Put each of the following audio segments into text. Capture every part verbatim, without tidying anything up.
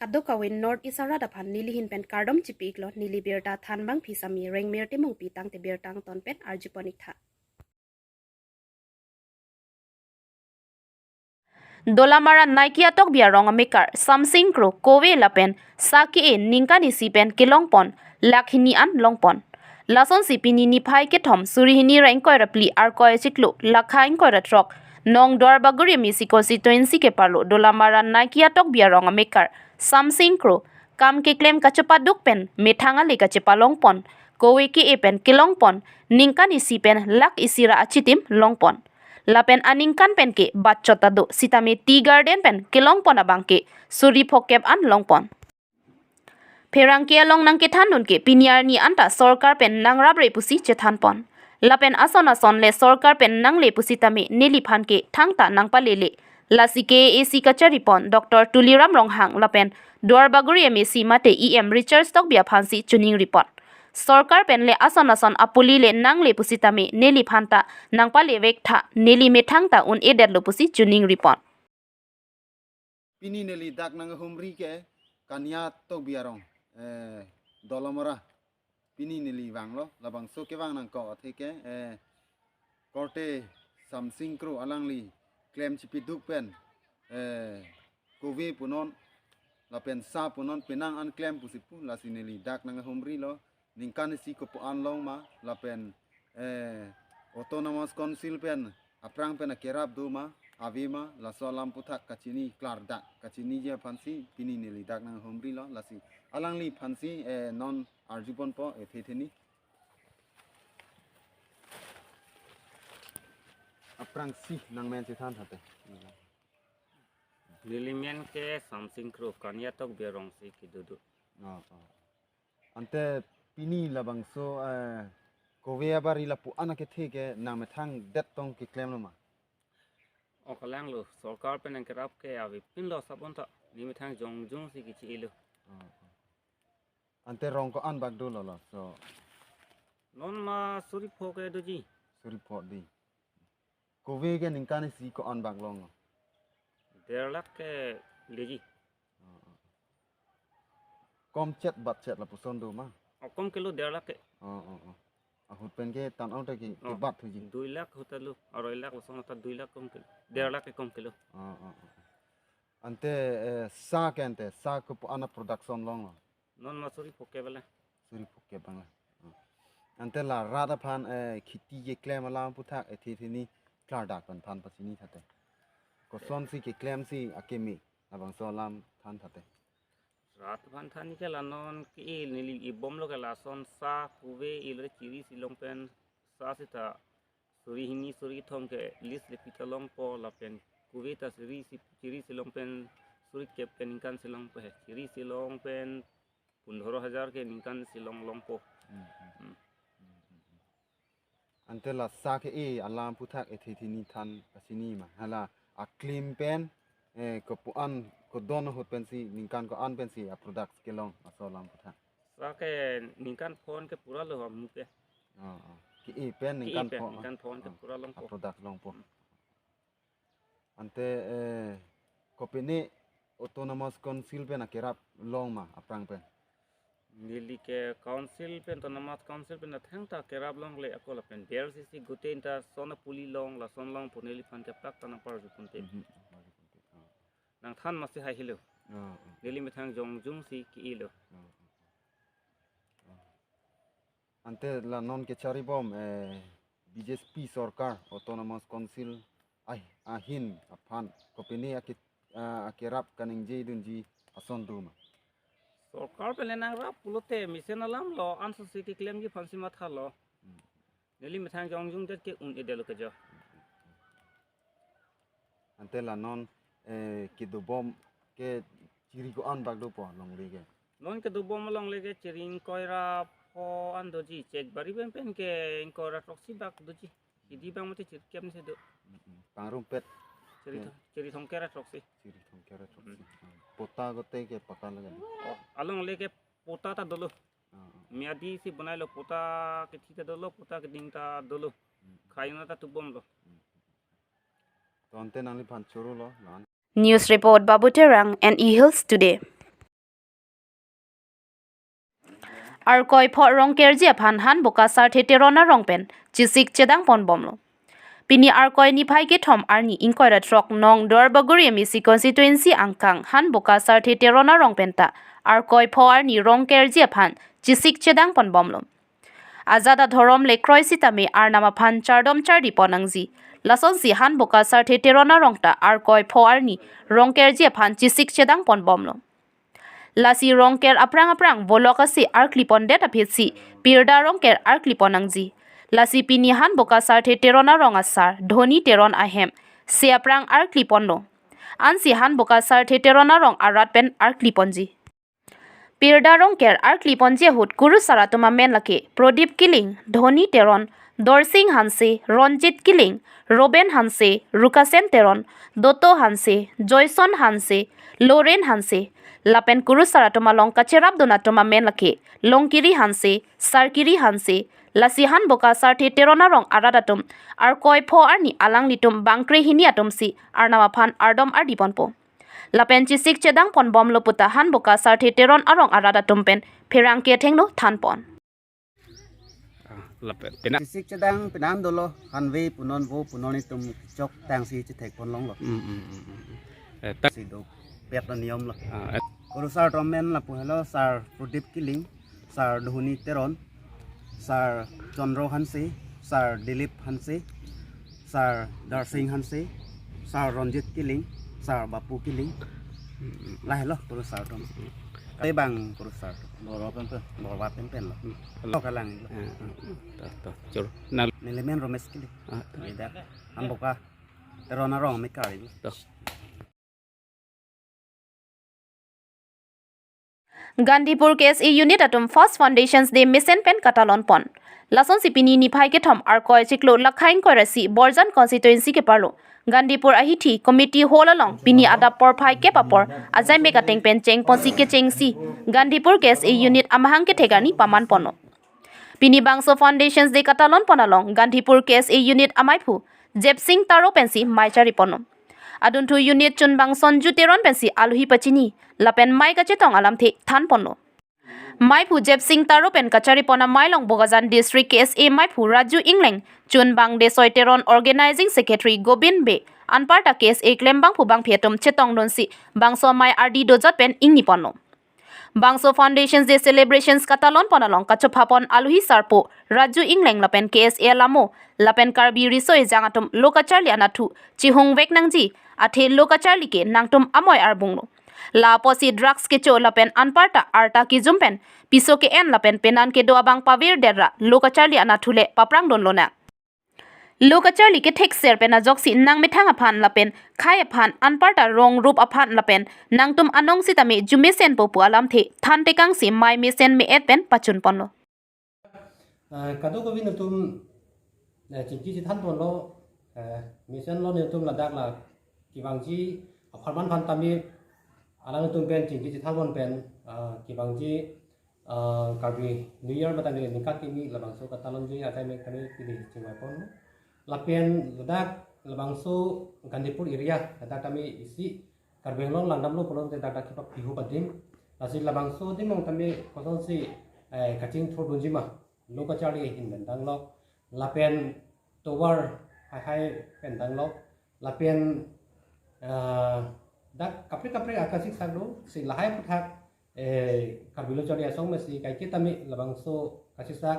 Kadokave North East arat aphan neli ahin pen kardom chipi-iklo, neli birta thanbang phisami Rengmir Timungpi tangte birta angton pen arjupon-iktha. Dolamara Naiki Atokbi arong amekar Samsing Kro kove lapen sa ke-e ningkan isi pen kelongpon lakh hini an longpon. Lasonsi pini niphai kethom suri hini ra ingkoi ra phli Arkoi achiklo lakha ingkoi ra throk nong Duarbagori M A C constituency keparlo Dolamara Naiki Atokbi arong amekar Samsing Kro kam keklem kachepaduk pen methang ale kachepalongpon, kove ke-e pen kelongpon, ningkan isi pen lakh isi ra achitim longpon. Lapen aningkan pen ke bachot ta do sitame tea garden pen kelongpon abang ke suri phokep an longpon. Pherangke along nangkethandun ke pini arni anta sorkar pen nangrapre pusi chethanpon. Lapen ason ason le sorkar pen nangle pusitame neliphan ke thangta nangpalele. Lasi K A A C kacharipon Doctor Tuliram Ronghang lapen Duarbagori M A C mate E M Richard Tokbi aphansi choningripon. Sorkar pen le ason ason apuli le nangle pusitame neliphan ta nangpalevektha, neli methang ta un-edetlo pusi choningripon. Pini neli dak nanghumri ke Kania Tokbi arong, eh, Dolamara. Pini neli vanglo, labangso kevang nangkok athe ke, eh, korte Samsing Kro alangli klem chipiduk pen, eh, kove punon, lapen sa punon, penang an klem pusi pu, lasi neli dak nanghumrilo, ningkan isi kopu-an long ma, lapen, eh, Autonomous Council pen, aphrang pen akerap do ma, ave ma, laso alam aputhak kachini klardak, kachiniji aphansi, pini neli dak nanghumrilo, lasi alangliphansi, eh, non arjuponpo, eh, thetheni. Aphrangsi nangmen chethan thate. Neli men ke Samsing Kro, Kania Tokbi arongsi kedo do. Oh, oh. Ante pini labangso, eh, kove abari lapu-an akethe ke nangmethang det tong keklemlo ma? O, kalanglo, sorkar pen nangkerap ke avepinlo sabon ta, neli methang jongjungsi kechi-elo. Oh, oh. Ante rong ko-an bak dolo laso? Non ma suri pho ke doji. Suri pho di. Kove ke ningkan isi ko-an bak long? Der lakh ke leji. Komchet batchet lapuson do ma? O, kom kelo der lakh ke. Oh, oh, oh. Ahut pen ke tan-o ta ke, oh, kebat thuji. Dui lakh ahut ta lo, aroi lakh lason ta dui lakh kom kelo. Der lakh ke kom kelo. Oh, oh, oh. Ante, eh, sa ke ante, sa kopu-an a-production longlo? Non ma suri phokep bale. Suri phokep bang la. Oh. Ante la rat aphan, eh, kheti keklem alam aputhak, eh, thetheni klardak pen than pachini thate. Kosonsi keklemsi akeme, labangso alam than thate. Rat aphan than ke la non ke-e neli ibomlo ke lason sa kove ilo chirisi long pen sa sita suri hini suri kethom ke list le pita longpo lapen kove ta chirisi, chirisi long pen suri kep ke ningkan si longpo he. Chirisi long pen pundhoro hajar ke ningkan si long longpo. Hmm, hmm. Hmm. Hmm, hmm, hmm. Ante la sa ke-e alam aputhak e thetheni than pachini ma? Hala aklim pen, eh, kopu-an kodon ahut pensi ningkan ko-an pensi a-product kelong laso alam aputhak? Sa ke ningkan phon ke pura lo amu ke. Oh, oh. Ke-e pen ke-e ningkan pen phon, ningkan phon ke, oh, pura longpo. A-product longpo. Hmm. Ante, eh, kopine Autonomous Council pen akerap long ma aphrang pen? Neli ke council pen, Autonomous Council pen athang ta kerap longle ako lapen B R C C gute ta son apuli long, lason longpo, neliphan ke plak ta nangparjuponte. Mhm. Nangthan masi hai helo. Oh, oh. Neli methang jongjungsi ke-elo. Oh, oh, oh. Ante la non kecharibom, eh, B J P sorkar Autonomous Council ai-, ahin aphan kopine ake, ah, akerap kaningjedunji ason do ma? Sorkar pen le nangrap pulote mesen alam lo, ansose keklemji aphansi mathalo. Hmm. Neli methang jongjungdet ke un-edetlo ke jo. Ante la non, eh, kedobom ke chiri ko-an bak dopo longle ke? Non kedobom longle ke chiri ingkoi ra pho an doji, chek bari pen pen ke ingkoi ra throksi bak doji. Hidi bang mate chiri kep ni si do. Mm, mm. Pangrumpet. Chiri, ya, thong-, chiri thomkep ra throksi. Chiri thomkep ra throksi. Mm. Hmm. Pota gute ke paka lage? Oh, alongle ke pota ta dolo. Ah, ah. Miyadi si bonailo, pota kethi ta dolo, pota keding ta dolo. Hmm. Khayung ta tubomlo. Hmm. To ante nangliphan chorolo, lan. News report, Babu Terang and E Hills Today. Arkoi pho rongkerji aphan Hanboka Sarthe Teron arong pen chesik chedang ponbomlo. Pini Arkoi niphai kethom arni ingkoi ra throk nong Duarbagori M A C constituency angkang Hanboka Sarthe Teron arong penta Arkoi pho arni rongkerji aphan chesik chedang ponbomlo. Ajat adhorom le kroi sitame Arnam aphan chardom chardi pon nangji. Lasonsi Hanboka Sarthe Teron arong ta Arkoi pho arni rongkerji aphan chesik chedang ponbomlo. Lasi rongker aphrang aphrang volok ase arkli pondet aphi si pirda rongker arkli pon nangji. Lasi pini Hanboka Sarthe Teron arong asar Dhoni Teron ahem se aphrang arkli ponlo. Ansi Hanboka Sarthe Teron arong arat pen arkli ponji. Pirda rongker arkli ponji ahut kurusar atum amen lake Prodip Killing, Dhoni Teron, Dorsing Hanse, Ronjit Killing, Roben Hanse, Rukasen Teron, Doto Hanse, Joyson Hanse, Loren Hanse, lapen kurusar atum along kacherapdun atum amen lake Longkiri Hanse, Sarkiri Hanse, lasi Hanboka Sarthe Teron arong arat atum Arkoi pho arni alanglitum bangkre hini atum si Arnam aphan ardom ardi ponpo. Lapen chesik chedang ponbomlo puta Hanboka Sarthe Teron arong arat atum pen pherangke athengno than pon. Ah, lapen pina. Chesik chedang pinan dolo, hanve punon vo punon itum chok tangsi chethek pon longlo. Mm, mm, mm, mm. Eh, ta- Si do pek do niyom lo. Ah, eh. Kurusar atum amen lapu helo Sar Prodip Killing, Sar Dhoni Teron, Sar Chandra Hanse, Sar Dilip Hanse, Sar Darsing Hanse, Sar Ronjit Killing, Sar Bapu Killing. Mm, mm. Lahelo kurusar atum. Mm. Te bang kurusar atum. Borwa pen pen. Borwa pen pen lo. Mm. Lo kalang lo. Eh, eh, eh. Toh, toh, choro. Nal- Nelimen Romesh Killing. Ah, toh. Beda. Hanboka Teron arong mekar lo. Toh. Gandhipur K S A unit atum First Foundations Day mesen pen katalon pon. Lasonsi pini niphai kethom Arkoi chiklo lakhai ingkoi ra isi Borjan constituency keparlo Gandhipur ahithi committee hall along pini adap porphai kep apor ajaimek ateng pen cheng ponsi kechengsi Gandhipur K S A unit amahang kethek arni paman ponlo. Pini bangso Foundations Day katalon pon along Gandhipur K S A unit amaiphu Jepsing Taro pensi mei chari ponlo. Adunthu unit chunbang Sonju Teron pensi aluhi pachini lapen mei kachetong alamthe than ponlo. Meiphu Jepsing Taro pen kachari pon amei along Bokajan District K S A meiphu Raju Ingleng, chunbang Desoi Teron, Organizing Secretary Gobind Bey, anparta K S A klembangphu bangphi atum chetongdunsi bangso amei ardi dojot pen ingni ponlo. Bangso Foundations Day celebrations katalon pon along kachopha pon aluhi sarpo Raju Ingleng lapen K S A alamo lapen Karbi riso ejang atum lo kacharli anatthu chihungvek nangji, athe lo kacharli ke nangtum amei arbung lo. La apotsi drugs kecho lapen anparta arta kejum pen piso ke-en lapen penan kedo abang pavirdet ra lo kacharli anatthu le paprangdun lonang. Lo kacharli kethekser pen ajoksi nangmethang aphan lapen khei aphan anparta rong rup aphan lapen nangtum anong sitame jumesenpo pu alamthe thantekangsi mei mesen me-et pen pachun ponlo. Ah, kadokave nangtum, eh, chingki chethan ponlo, eh, mesenlo nangtum ladak la kevangji apharman aphan tame alangtum pen chingki chethan pon pen, ah, kevangji, ah, Karbi New Year matang ningkan kimi labangso katalonji ajaimek tame pini chingvai ponlo. Lapen ladak labangso Gandhipur area ladak tame isi Karbi Anglong langdamlo pulote dak dak kepaphihup adim. Lasi labangso adim along tame kosonsi, eh, kachingthurdunji ma, lo kacharli ahin pen danglok, lapen tovar haihai pen danglok, lapen, eh, dak kaprek kaprek akasiksak do, si lahai aphuthak, eh, Karbi Lo Charli Asong mesi kaike tame labangso kasiksak,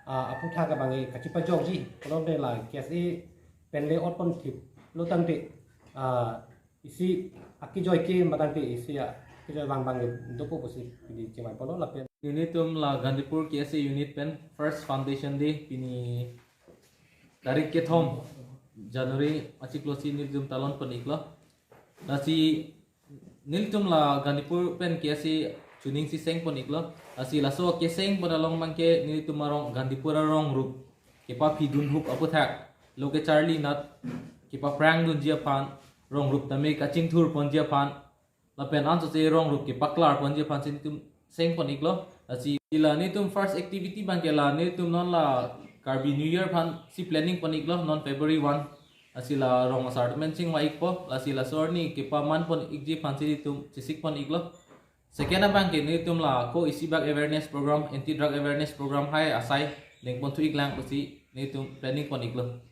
ah, aphuthak abang kachipajokji, pulote la K S A pen le ot ponthiplo tangte, ah, isi akejoi ke matangte isi akejoi bang bang dopo pusi pini chingvai ponlo lapen. Nelitum la Gandhipur K S A unit pen First Foundation Day pini tarik kethom January achiklo si nelitum talon pon iklo. Lasi nelitum la Gandhipur pen K S A chuning si seng pon iklo. Lasi laso keseng pon along abangke nelitum arong Gandhipur arong rup kepaphidunhup aphuthak lo kacharli anat kepaprangdunji aphan, rong rup tame kachingthur ponji aphan, lapen ansose rong rup kepaklar ponji aphansi nelitum seng pon iklo. Lasi la nelitum first activity abangke la nelitum non la Karbi New Year aphansi planning pon iklo non February one. Lasi la rong asar atum pen chingvai ikpo, lasi laso arni kepaman pon ikji aphansi nelitum chesik pon iklo. Second abang ke nelitum la ako isi bak awareness program, anti drug awareness program hai asai ningpon thu iklang pusi nelitum planning pon iklo.